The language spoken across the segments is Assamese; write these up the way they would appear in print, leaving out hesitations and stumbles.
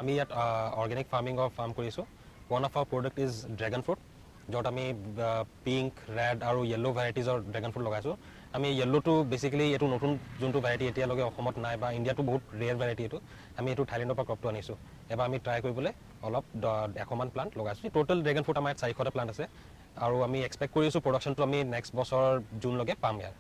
আমি ইয়াত অৰ্গেনিক ফাৰ্মিঙৰ ফাৰ্ম কৰিছোঁ। One of our product is dragon fruit, য'ত আমি পিংক, ৰেড আৰু য়েল্ল' ভেৰাইটিজৰ ড্ৰেগন ফ্ৰুট লগাইছোঁ। আমি য়েল্ল'টো বেচিকেলি এইটো নতুন যোনটো ভেৰাইটি এতিয়ালৈকে অসমত নাই বা ইণ্ডিয়াতো বহুত ৰেয়াৰ ভেৰাইটি এইটো। আমি এইটো থাইলেণ্ডৰ পৰা ক্ৰপটো আনিছোঁ। এবাৰ আমি ট্ৰাই কৰিবলৈ অলপ 100মান প্লাণ্ট লগাইছোঁ। টোটেল ড্ৰেগন ফ্ৰুট আমাৰ ইয়াত 400টা প্লাণ্ট আছে আৰু আমি এক্সপেক্ট কৰিছোঁ প্ৰডাকশ্যনটো আমি নেক্সট বছৰ জুনলৈকে পাম ইয়াৰ।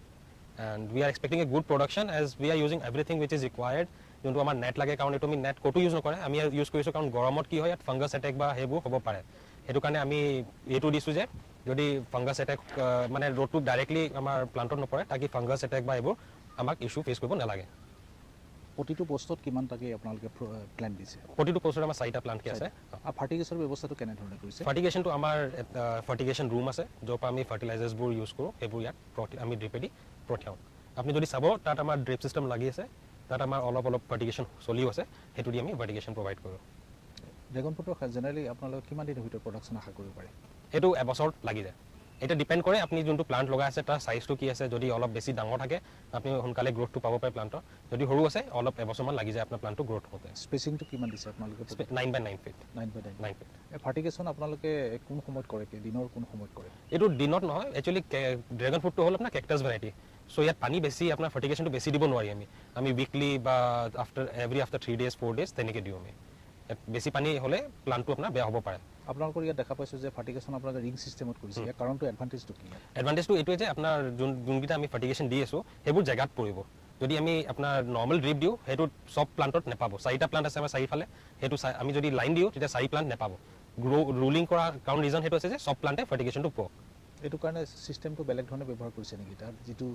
And we are expecting a good production as we are using everything which is required. যোনটো আমাৰ নেট লাগে, কাৰণ এইটো আমি নেট ক'তো ইউজ নকৰে, আমি ইউজ কৰিছোঁ কাৰণ গৰমত কি হয় ইয়াত ফাংগাছ এটেক বা সেইবোৰ হ'ব পাৰে। সেইটো কাৰণে আমি এইটো দিছোঁ যে যদি ফাংগাছ এটেক মানে ৰ'দটো ডাইৰেক্টলি আমাৰ প্লাণ্টত নপৰে, তাকি ফাংগাছ এটেক বা এইবোৰ আমাক ইছ্যু ফেচ কৰিব নালাগে। প্ৰতিটো পোষ্টত কিমানটাকে আপোনালোকে প্লেণ্ট দিছে? প্ৰতিটো পোষ্টত আমাৰ 4টা প্লাণ্টকে আছে। আৰু ফাৰ্টিগেশ্যনৰ ব্যৱস্থাটো কেনেধৰণে কৰিছে? ফাৰ্টিগেশ্যনটো আমাৰ ফাৰ্টিগেশ্যন ৰুম আছে, য'ৰ পৰা আমি ফাৰ্টিলাইজাৰ্ছবোৰ ইউজ কৰোঁ, সেইবোৰ ইয়াত আমি ড্ৰিপেদি পঠিয়াওঁ। আপুনি যদি চাব তাত আমাৰ ড্ৰিপ চিষ্টেম লাগি আছে, তাত আমাৰ অলপ অলপ ফাৰ্টিগেশ্যন চলিও আছে, সেইটো দি আমি ফাৰ্টিগেশ্যন প্ৰভাইড কৰোঁ। ড্ৰেগন ফ্ৰুটৰ জেনেৰেলি আপোনালোকে কিমান দিনৰ ভিতৰত প্ৰডাকশ্যন আশা কৰিব পাৰে? সেইটো এবছৰত লাগি যায়। এতিয়া ডিপেণ্ড কৰে আপুনি যোনটো প্লাণ্ট লগাই আছে তাৰ চাইজটো কি আছে। যদি অলপ বেছি ডাঙৰ থাকে আপুনি সোনকালে গ্ৰ'থটো পাব পাৰে প্লাণ্টৰ, যদি সৰু আছে অলপ এবছৰমান লাগি যায় আপোনাৰ প্লাণ্টটো গ্ৰ'থ হওঁতে। স্পেচিংটো কিমান দিছে আপোনালোকে? 9 by 9 feet. 9 by 9। 9 feet. Fertigation আপোনালোকে কোন সময়ত কৰে, দিনৰ কোন সময়ত কৰে? এইটো দিনত নহয়, একচুৱেলি ড্ৰেগন ফ্ৰুটটো হ'ল আপোনাৰ কেক্টাছ ভেৰাইটি, চ' ইয়াত পানী বেছি, আপোনাৰ ফাৰ্টিগেশ্যনটো বেছি দিব নোৱাৰি। আমি উইকলি বা আফটাৰ 3 ডেজ 4 ডেজ তেনেকৈ দিওঁ আমি। ইয়াত বেছি পানী হ'লে প্লাণ্টটো আপোনাৰ বেয়া হ'ব পাৰে। আপোনালোকৰ ইয়াত দেখা পাইছোঁ যে ফাৰ্টিগেশ্যন আপোনালোকে ৰিং চিষ্টেমত কৰিছে, ইয়াৰ কাৰণটো এডভান্টেজটো কি? এডভান্টেজটো এইটোৱে যে আপোনাৰ যোনকেইটা আমি ফাৰ্টিগেশ্যন দি আছোঁ সেইবোৰ জেগাত পৰিব। যদি আমি আপোনাৰ নৰ্মেল ড্ৰিপ দিওঁ সেইটো চব প্লাণ্টত নেপাব। 4টা প্লাণ্ট আছে আমাৰ চাৰিওফালে, সেইটো আমি যদি লাইন দিওঁ তেতিয়া 4 প্লাণ্ট নেপাব। ৰুলিং কৰাৰ কাৰণ ৰিজন সেইটো আছে যে চব প্লাণ্টে ফাৰ্টিগেশ্যনটো পাওক। এইটো কাৰণে চিষ্টেমটো বেলেগ ধৰণে ব্যৱহাৰ কৰিছে নেকি? তাৰ যিটো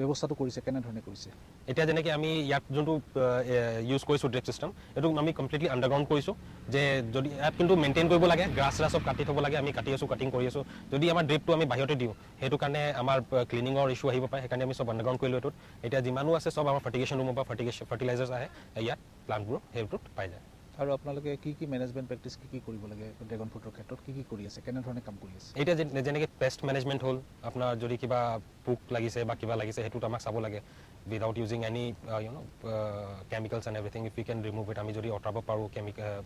ব্যৱস্থাটো কৰিছে কেনেধৰণে কৰিছে? এতিয়া যেনেকৈ আমি ইয়াত যোনটো ইউজ কৰিছোঁ ড্ৰিপ চিষ্টেম, এইটো আমি কমপ্লিটলি আণ্ডাৰগ্ৰাউণ্ড কৰিছোঁ। যে যদি ইয়াত কিন্তু মেইনটেইন কৰিব লাগে, গ্ৰাছ চ্ৰাছ চব কাটি থ'ব লাগে, আমি কাটি আছোঁ, কাটিং কৰি আছোঁ। যদি আমাৰ ড্ৰিপটো আমি বাহিৰতে দিওঁ সেইটো কাৰণে আমাৰ ক্লিনিঙৰ ইছ্যু আহিব পাৰে, সেইকাৰণে আমি চব আণ্ডাৰগ্ৰাউণ্ড কৰিলোঁ। এইটোত এতিয়া যিমানো আছে চব আমাৰ ফাৰ্টিগেশ্যন ৰুমৰ পৰা ফাৰ্টিলাইজাৰ্ছ আহে ইয়াত, প্লাণ্টবোৰ সেইটোত পাই যায়। আৰু আপোনালোকে কি কি মেনেজমেণ্ট প্ৰেক্টিচ কি কি কৰিব লাগে ড্ৰেগন ফ্ৰুটৰ ক্ষেত্ৰত, কি কি কৰি আছে, কেনেধৰণে কাম কৰি আছে? এতিয়া যেনেকৈ পেষ্ট মেনেজমেণ্ট হ'ল, আপোনাৰ যদি কিবা পোক লাগিছে বা কিবা লাগিছে সেইটোত আমাক চাব লাগে without using any you know chemicals and everything. If you can remove it, আমি যদি আঁতৰাব পাৰোঁ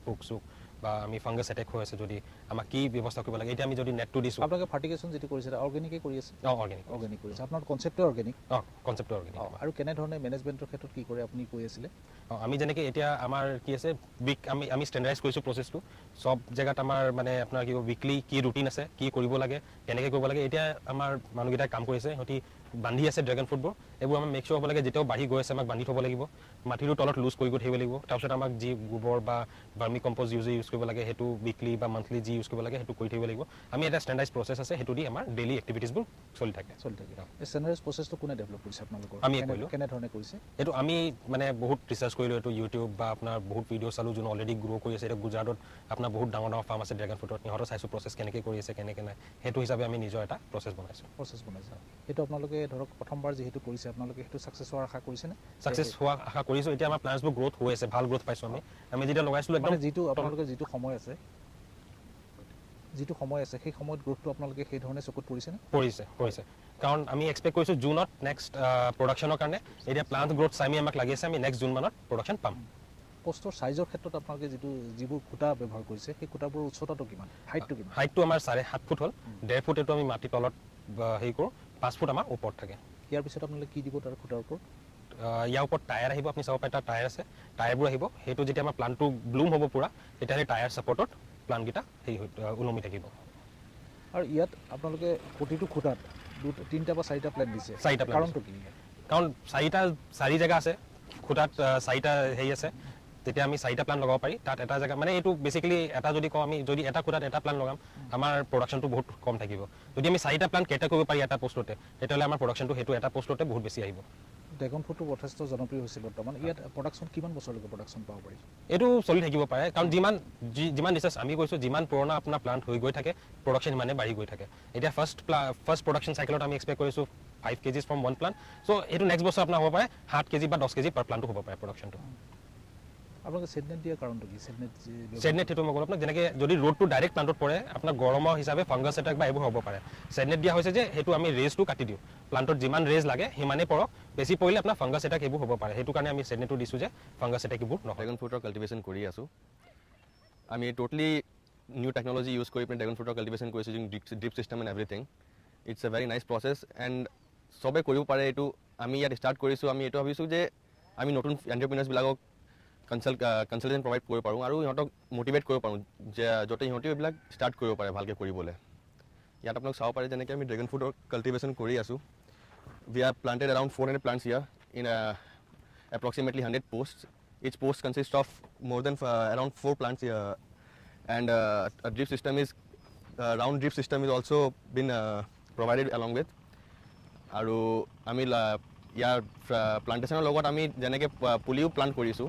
পোক চোক বা আমি ফাংগাছ এটেক হৈ আছে যদি, আমাক কি ব্যৱস্থা কৰিব লাগে। এতিয়া আমি যদি নেটটো দিছোঁ। আপোনালোকে ফাৰ্টিগেশ্যন যিটো কৰিছে অৰ্গেনিকেই কৰি আছে? অঁ, অৰ্গেনিক। অৰ্গেনিক কৰিছে। আপোনাৰ কনচেপ্টটো অৰ্গেনিক? অঁ, কনচেপ্টটো অৰ্গেনিক। আৰু কেনেধৰণে মেনেজমেণ্টৰ ক্ষেত্ৰত কি কৰে আপুনি কৈ আছিলে? অঁ, আমি যেনেকৈ এতিয়া আমাৰ কি আছে উইক আমি ষ্টেণ্ডাৰ্ডাইজ কৰিছোঁ প্ৰচেছটো। চব জেগাত আমাৰ মানে আপোনাৰ কি উইকলি কি ৰুটিন আছে, কি কৰিব লাগে, কেনেকৈ কৰিব লাগে। এতিয়া আমাৰ মানুহকেইটাই কাম কৰিছে, সিহঁতি বান্ধি আছে ড্ৰেগন ফ্ৰুটবোৰ। এইবোৰ আমাৰ মেক চিয়'ৰ হ'ব লাগে যেতিয়াও বাঢ়ি গৈ আছে আমাক বান্ধি থ'ব লাগিব, মাটিটো তলত লুজ কৰি গৈ থাকিব লাগিব। তাৰপিছত আমাক যি গোবৰ বা ভাৰ্মি কম্প'জ ইউজ কৰিব লাগে সেইটো উইকলি বা মান্থলি যি ইউজ কৰিব লাগে সেইটো কৰি থাকিব লাগিব। আমি এটা ষ্টেণ্ডাৰ্ডাইজ প্ৰচেছ আছে, সেইটো দি আমাৰ ডেইলি এক্টিভিটিছবোৰ চলি থাকে। চলি থাকে। এই ষ্টেণ্ডাৰ্ডাইজ প্ৰচেছটো কোনে ডেভেলপ কৰিছে আপোনালোকৰ? আমি কৰিলোঁ। কেনেধৰণে কৰিছে? এইটো আমি মানে বহুত ৰিচাৰ্চ কৰিলোঁ, এইটো ইউটিউব বা আপোনাৰ বহুত ভিডিঅ' চালোঁ যোন অলৰেডি গ্ৰ' কৰি আছে। এতিয়া গুজৰাটত আপোনাৰ বহুত ডাঙৰ ডাঙৰ ফাৰ্ম আছে ড্ৰেগন ফ্ৰুটত, সিহঁতৰ চাইছোঁ প্ৰচেছ কেনেকৈ কৰি আছে কেনেকৈ নাই, সেইটো হিচাপে আমি নিজৰ এটা প্ৰচেছ বনাইছোঁ। প্ৰচেছ বনাইছোঁ। সেইটো আপোনালোকে ধৰক প্ৰথমবাৰ যিহেতু কৰিছে, আপোনালোকে সেইটো ছাকচেছ হোৱাৰ আশা কৰিছেনে? ছাকচেছ হোৱা আশা কৰিছোঁ। এতিয়া আমাৰ প্লাণ্টছবোৰ গ্ৰ'থ হৈ আছে, ভাল গ্ৰ'থ পাইছোঁ আমি। আমি যেতিয়া লগাইছিলোঁ একদম যিটো আপোনালোকে যিটো সময় আছে, যিটো সময় আছে সেই সময়ত গ্ৰ'থটো আপোনালোকে সেই ধৰণে চকুত পৰিছেনে? পৰিছে, পৰিছে। কাৰণ আমি এক্সপেক্ট কৰিছোঁ জুনত নেক্সট প্ৰডাকশ্যনৰ কাৰণে। এতিয়া প্লাণ্ট গ্ৰ'থ চাই আমি আমাক লাগি আছে, আমি নেক্সট জুন মানত প্ৰডাকশ্যন পাম। পোষ্টৰ চাইজৰ ক্ষেত্ৰত আপোনালোকে যিবোৰ খুঁটা ব্যৱহাৰ কৰিছে সেই খুঁটাবোৰৰ উচ্চতাটো কিমান, হাইটটো কিমান? হাইটটো আমাৰ 7.5 ফুট হ'ল, 1.5 ফুট এইটো আমি মাটিৰ তলত হেৰি কৰোঁ, 5 ফুট আমাৰ ওপৰত থাকে। ইয়াৰ পিছত আপোনালোকে কি দিব তাৰ খুঁটাৰ ওপৰত? ইয়াৰ ওপৰত টায়াৰ আহিব, আপুনি চাব পাৰে তাত টায়াৰ আছে, টায়াৰবোৰ আহিব। সেইটো যেতিয়া আমাৰ প্লাণ্টটো ব্লুম হ'ব পূৰা, তেতিয়াহ'লে টায়াৰ ছাপৰ্টত প্লাণ্টকেইটা হেৰি হৈ ওলমি থাকিব। আৰু ইয়াত আপোনালোকে প্ৰতিটো খুঁটাত 3টা বা 4টা প্লেণ্ট দিছে। 4টা প্লেণ্ট। কাৰণটো কি? কাৰণ 4 জেগা আছে খুঁটাত, 4টা হেৰি আছে, তেতিয়া আমি 4টা প্লাণ্ট লগাব পাৰি তাত। এটা জেগা মানে এইটো বেচিকেলি এটা যদি কওঁ আমি যদি এটা খুঁটাত এটা প্লাণ্ট লগাম আমাৰ প্ৰডাকশ্যনটো বহুত কম থাকিব। যদি আমি 4টা প্লাণ্ট কেইটা কৰিব পাৰি এটা পোষ্টতে, তেতিয়াহ'লে আমাৰ প্ৰডাকশ্যনটো সেইটো এটা পোষ্টতে বহুত বেছি আহিব। ড্ৰেগন ফ্ৰুটটো যথেষ্ট জনপ্ৰিয় হৈছে বৰ্তমান। ইয়াত প্ৰডাকশ্যন কিমান বছৰলৈকে প্ৰডাকশ্যন পাব পাৰি? এইটো চলি থাকিব পাৰে, কাৰণ যিমান ৰিচাৰ্চ আমি কৰিছোঁ, যিমান পুৰণা আপোনাৰ প্লাণ্ট হৈ গৈ থাকে প্ৰডাকশ্যন সিমানে বাঢ়ি গৈ থাকে। এতিয়া ফাৰ্ষ্ট প্ৰডাকশ্যন চাইকেলত আমি এক্সপেক্ট কৰিছোঁ 5 kgs from 1 plant. চ' এইটো নেক্সট বছৰ আপোনাৰ হ'ব পাৰে 7 কেজি বা 10 কেজি পাৰ প্লাণ্টটো হ'ব পাৰে প্ৰডাকশ্যনটো। আপোনালোকে শ্বেডনেট দিয়াৰ কাৰণটো কি? শ্বেডনেট সেইটো মই ক'লো আপোনাক, যেনেকৈ যদি ৰ'দটো ডাইৰেক্ট প্লাণ্টত পৰে আপোনাৰ গৰমৰ হিচাপে ফাংগাছ এটেক বা এইবোৰ হ'ব পাৰে। শ্বেডনেট দিয়া হৈছে যে সেইটো আমি ৰেজটো কাটি দিওঁ, প্লাণ্টত যিমান ৰেজ লাগে সিমানেই পৰক, বেছি পৰিলে আপোনাৰ ফাংগাছ এটেক এইবোৰ হ'ব পাৰে। সেইটো কাৰণে আমি শ্বেডনেটটো দিছোঁ যে ফাংগাছ এটেক এইবোৰ নহয়। ড্ৰেগন ফ্ৰুটৰ কাল্টিভেশ্যন কৰি আছোঁ। আমি ট'টেলি নিউ টেকন'লজি ইউজ কৰি পিনে ড্ৰেগন ফ্ৰুটৰ কাল্টিভেশ্যন কৰিছোঁ, drip system and everything. It's a very nice process and চবে কৰিব পাৰে এইটো। আমি ইয়াত ষ্টাৰ্ট কৰিছোঁ, আমি এইটো ভাবিছোঁ যে আমি নতুন এণ্টাৰপ্ৰিনাৰ্ছবিলাকক কনচালটেণ্ট প্ৰভাইড কৰিব পাৰোঁ আৰু সিহঁতক মটিভেট কৰিব পাৰোঁ যে য'তে সিহঁতেও এইবিলাক ষ্টাৰ্ট কৰিব পাৰে ভালকৈ কৰিবলৈ। ইয়াত আপোনালোক চাব পাৰে যেনেকৈ আমি ড্ৰেগন ফ্ৰুটৰ কাল্টিভেশ্যন কৰি আছোঁ। We have planted around 400 plants here in approximately 100 posts. Each post consists of more than around 4 plants here, and a drip system is round drip system is also been provided along with. আৰু আমি ইয়াৰ প্লান্টেশ্যনৰ লগত আমি যেনেকৈ পুলিও প্লান্ট কৰিছোঁ।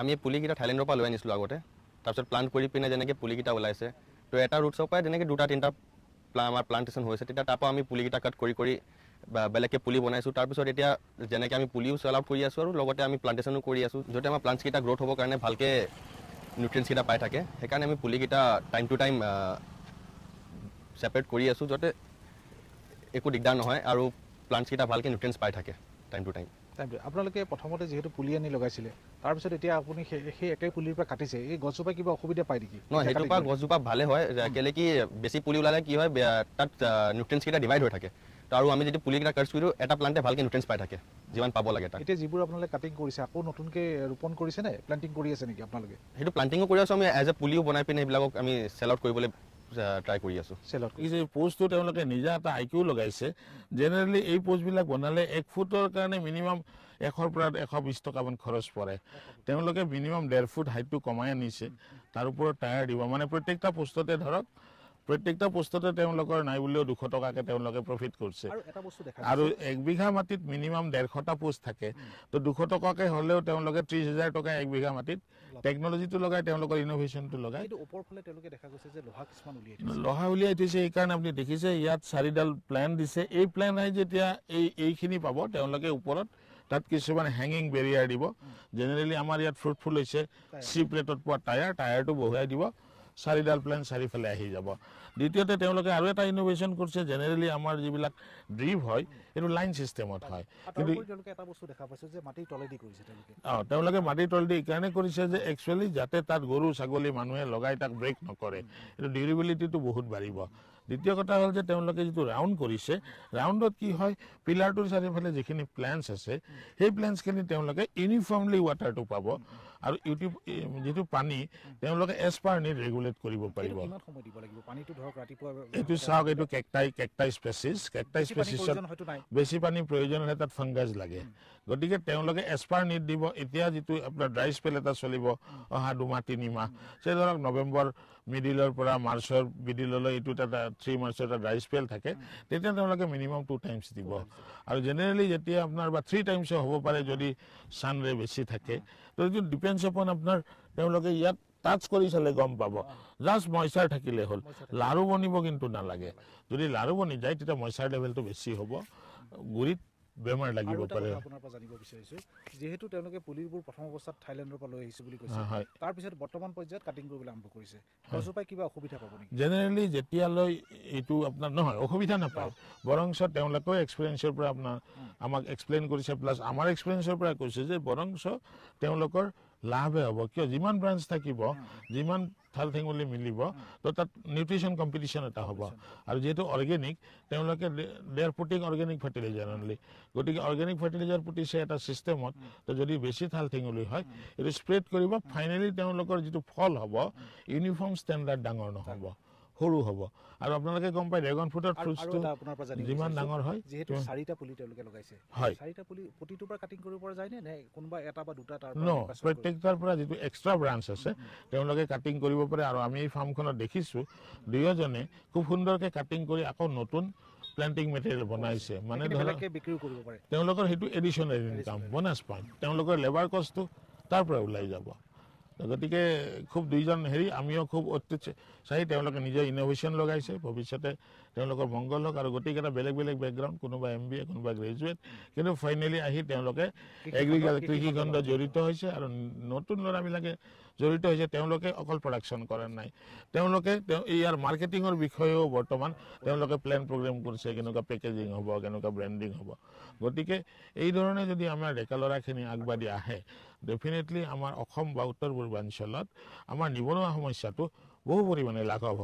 আমি পুলিকেইটা থাইলেণ্ডৰ পৰা লৈ আনিছিলোঁ আগতে, তাৰপিছত প্লান্ট কৰি পিনে যেনেকৈ পুলিকেইটা ওলাইছে, তো এটা ৰুটছৰ পৰাই যেনেকৈ দুটা তিনিটা আমাৰ প্লান্টেশ্যন হৈছে, তেতিয়া তাৰপৰা আমি পুলিকেইটা কাট কৰি কৰি বেলেগকৈ পুলি বনাইছোঁ। তাৰপিছত এতিয়া যেনেকৈ আমি পুলিও চেল আউট কৰি আছোঁ আৰু লগতে আমি প্লান্টেশ্যনো কৰি আছোঁ, য'তে আমাৰ প্লাণ্টছকেইটা গ্ৰ'থ হ'বৰ কাৰণে ভালকৈ নিউট্ৰিয়েণ্টছকেইটা পাই থাকে। সেইকাৰণে আমি পুলিকেইটা টাইম টু টাইম ছেপাৰেট কৰি আছোঁ, যাতে একো দিগদাৰ নহয় আৰু প্লাণ্টছকেইটা ভালকৈ নিউট্ৰিয়েণ্টছ পাই থাকে টাইম টু টাইম। আপোনালোকে প্ৰথমতে যিহেতু পুলি আনি লগাইছিলে, তাৰপিছত এতিয়া আপুনি সেই একেই পুলিৰ পৰা কাটিছে, এই গছজোপাই কিবা অসুবিধা পায় নেকি? নহয়, সেইটোৰ পৰা গছজোপা ভালে হয়। কেলে কি বেছি পুলি ওলালে কি হয়, তাত নিউট্ৰিয়েণ্টছকেইটা ডিভাইড হৈ থাকে, আৰু আমি যদি পুলিকেইটা কাট কৰোঁ, এটা প্লাণ্টে ভালকৈ নিউট্ৰিয়েণ্টছ পাই থাকে যিমান পাব লাগে তাত। এতিয়া যিবোৰ আপোনালোকে কাটিং কৰিছে, আকৌ নতুনকৈ ৰোপণ কৰিছে নে প্লান্টিং কৰি আছে নেকি আপোনালোকে? সেইটো প্লান্টিঙো কৰি আছোঁ আমি, এজ এ পুলিও বনাই পিনে সেইবিলাকক আমি চেল আউট কৰিবলৈ ট্ৰাই কৰি আছোঁ। এই যে পোষ্টটো তেওঁলোকে নিজা এটা আই কিউ লগাইছে। জেনেৰেলি এই পোষ্টবিলাক বনালে 1 ফুটৰ কাৰণে মিনিমাম 100ৰ পৰা 120 টকামান খৰচ পৰে। তেওঁলোকে মিনিমাম 1.5 ফুট হাইটটো কমাই আনিছে, তাৰ ওপৰত টায়াৰ দিব, মানে প্ৰত্যেকটা পোষ্টতে ধৰক প্ৰত্যেকটা পোষ্টতে তেওঁলোকৰ নাই বুলিও 200 টকাকৈ তেওঁলোকে প্ৰফিট কৰিছে। আৰু 1 বিঘা মাটিত মিনিমাম 150টা পোষ্ট থাকে, তো 200 টকাকৈ হ'লেও তেওঁলোকে 30,000 টকা 1 বিঘা মাটিত টেকন'লজিটো লগাই, তেওঁলোকৰ ইন'ভেশ্যনটো লগাই। লোহা উলিয়াই থৈছে, সেইকাৰণে আপুনি দেখিছে ইয়াত 4ডাল প্লেন দিছে। এই প্লেন আহি যেতিয়া এইখিনি পাব, তেওঁলোকে ওপৰত তাত কিছুমান হেঙিং বেৰিয়াৰ দিব। জেনেৰেলি আমাৰ ইয়াত ফ্ৰুটফুল হৈছে চিপ ৰেটত পোৱা টায়াৰ, টায়াৰটো বহুৱাই দিব, 4ডাল প্লেন চাৰিফালে আহি যাব। দ্বিতীয়তে তেওঁলোকে আৰু এটা ইন'ভেশ্যন কৰিছে। জেনেৰেলি আমাৰ যিবিলাক ড্ৰিপ হয় সেইটো লাইন ছিষ্টেমত হয়, কিন্তু তেওঁলোকে মাটিৰ তলেদি এইকাৰণে কৰিছে যে একচুৱেলি যাতে তাত গৰু ছাগলী মানুহে লগাই তাক ব্ৰেক নকৰে, এইটো ডিউৰেবিলিটিটো বহুত বাঢ়িব। দ্বিতীয় কথা হ'ল যে তেওঁলোকে যিটো ৰাউণ্ড কৰিছে, ৰাউণ্ডত কি হয়, পিলাৰটোৰ চাৰিওফালে যিখিনি প্লেণ্টছ আছে সেই প্লেণ্টছখিনি তেওঁলোকে ইউনিফৰ্মলি ৱাটাৰটো পাব আৰু ইউটিউব যিটো পানী তেওঁলোকে এজ পাৰ নিড ৰেগুলেট কৰিব পাৰিব। এইটো চাওক, এইটো কেকটাই স্পেচিছ, কেকটাই স্পেচিছত বেছি পানীৰ প্ৰয়োজন হ'লে তাত ফাংগাছ লাগে, গতিকে তেওঁলোকে এজ পাৰ নিড দিব। এতিয়া যিটো আপোনাৰ ড্ৰাই স্পেল এটা চলিব অহা 2 মাহ 3 মাহ, সেই ধৰক নৱেম্বৰ মিডিলৰ পৰা মাৰ্চৰ মিডিললৈ এইটো এটা 3 মাৰ্চৰ এটা ড্ৰাই স্পেল থাকে, তেতিয়া তেওঁলোকে মিনিমাম 2 টাইমছ দিব। আৰু জেনেৰেলি যেতিয়া আপোনাৰ বা 3 টাইমছো হ'ব পাৰে যদি ছানৰে বেছি থাকে, তো এইটো ডিপেণ্ডছ আপন আপোনাৰ তেওঁলোকে ইয়াত টাচ কৰি চালে গম পাব। জাষ্ট মইচাৰ থাকিলে হ'ল, লাৰু বনিব কিন্তু নালাগে। যদি লাৰু বনি যায় তেতিয়া মইচাৰ লেভেলটো বেছি হ'ব, গুৰিত বেমাৰ লাগিব পাৰে। আপোনাৰ পৰা জানিব বিচাৰিছোঁ, যিহেতু তেওঁলোকে পুলিবোৰ প্ৰথম অৱস্থাত থাইলেণ্ডৰ পৰা লৈ আহিছে বুলি কৈছে, তাৰপিছত বৰ্তমান পৰ্যায়ত কাটিং কৰিবলৈ আৰম্ভ কৰিছে, গছজোপাই কিবা অসুবিধা পাব নেকি? জেনেৰেলি যেতিয়ালৈ এইটো আপোনাৰ নহয়, অসুবিধা নাপায়, বৰঞ্চ তেওঁলোকেও এক্সপিৰিয়েঞ্চৰ পৰা আপোনাৰ আমাক এক্সপ্লেইন কৰিছে, প্লাছ আমাৰ এক্সপিৰিয়েঞ্চৰ পৰা কৈছে যে বৰঞ্চ তেওঁলোকৰ লাভহে হ'ব। কিয়, যিমান ব্ৰাঞ্চ থাকিব, যিমান ঠাল ঠেঙুলি মিলিব, তো তাত নিউট্ৰিশ্যন কম্পিটিশ্যন এটা হ'ব। আৰু যিহেতু অৰ্গেনিক, তেওঁলোকে they are putting organic fertilizer only, গতিকে অৰ্গেনিক ফাৰ্টিলাইজাৰ পুতিছে এটা ছিষ্টেমত, তো যদি বেছি ঠাল ঠেঙুলি হয় এইটো স্প্ৰেড কৰিব, ফাইনেলি তেওঁলোকৰ যিটো ফল হ'ব ইউনিফৰ্ম ষ্টেণ্ডাৰ্ড ডাঙৰ নহ'ব, সৰু হ'ব। আৰু আপোনালোকে গম পায় ড্ৰেগন ফ্ৰুটৰ ফ্ৰুটছটো যিমান ডাঙৰ হয়, যিহেতু 4টা পুলি তেওঁলোকে লগাইছে, হয় 4টা পুলি প্ৰতিটোৰ পৰা কাটিং কৰিব পৰা যায় নে কোনোবা এটা বা দুটা তাৰ পৰা? প্ৰত্যেকটাৰ পৰা যিটো এক্সট্ৰা ব্ৰাঞ্চ আছে তেওঁলোকে কাটিং কৰিব পাৰে। আৰু আমি এই ফাৰ্মখনত দেখিছোঁ দুয়োজনে খুব সুন্দৰকৈ কাটিং কৰি আকৌ নতুন প্লেণ্টিং মেটেৰিয়েল বনাইছে, মানে ধৰক বিক্ৰীও কৰিব পাৰে। তেওঁলোকৰ সেইটো এডিশ্যনেল ইনকাম, বোনাছ পইণ্ট, তেওঁলোকৰ লেবাৰ কষ্টটো তাৰ পৰা ওলাই যাব। গতিকে খুব দুইজন হেৰি আমিও খুব অত্যাচাৰী, তেওঁলোকে নিজৰ ইন'ভেশ্যন লগাইছে, ভৱিষ্যতে তেওঁলোকৰ মংগল হওক। আৰু গোটেইকেইটা বেলেগ বেলেগ বেকগ্ৰাউণ্ড, কোনোবা MBA, কোনোবা গ্ৰেজুৱেট, কিন্তু ফাইনেলি আহি তেওঁলোকে এগ্ৰিকালচাৰ কৃষিখণ্ডত জড়িত হৈছে। আৰু নতুন ল'ৰাবিলাকে জড়িত হৈছে, তেওঁলোকে অকল প্ৰডাকশ্যন কৰা নাই, তেওঁলোকে ইয়াৰ মাৰ্কেটিঙৰ বিষয়েও বৰ্তমান তেওঁলোকে প্লেন প্ৰগ্ৰেম কৰিছে, কেনেকুৱা পেকেজিং হ'ব, কেনেকুৱা ব্ৰেণ্ডিং হ'ব। গতিকে এই ধৰণে যদি আমাৰ ডেকা ল'ৰাখিনি আগবাঢ়ি আহে, ডেফিনেটলি আমাৰ অসম বা উত্তৰ পূৰ্বাঞ্চলত আমাৰ নিবনুৱা সমস্যাটো বহু পৰিমাণে লাঘৱ হ'ব।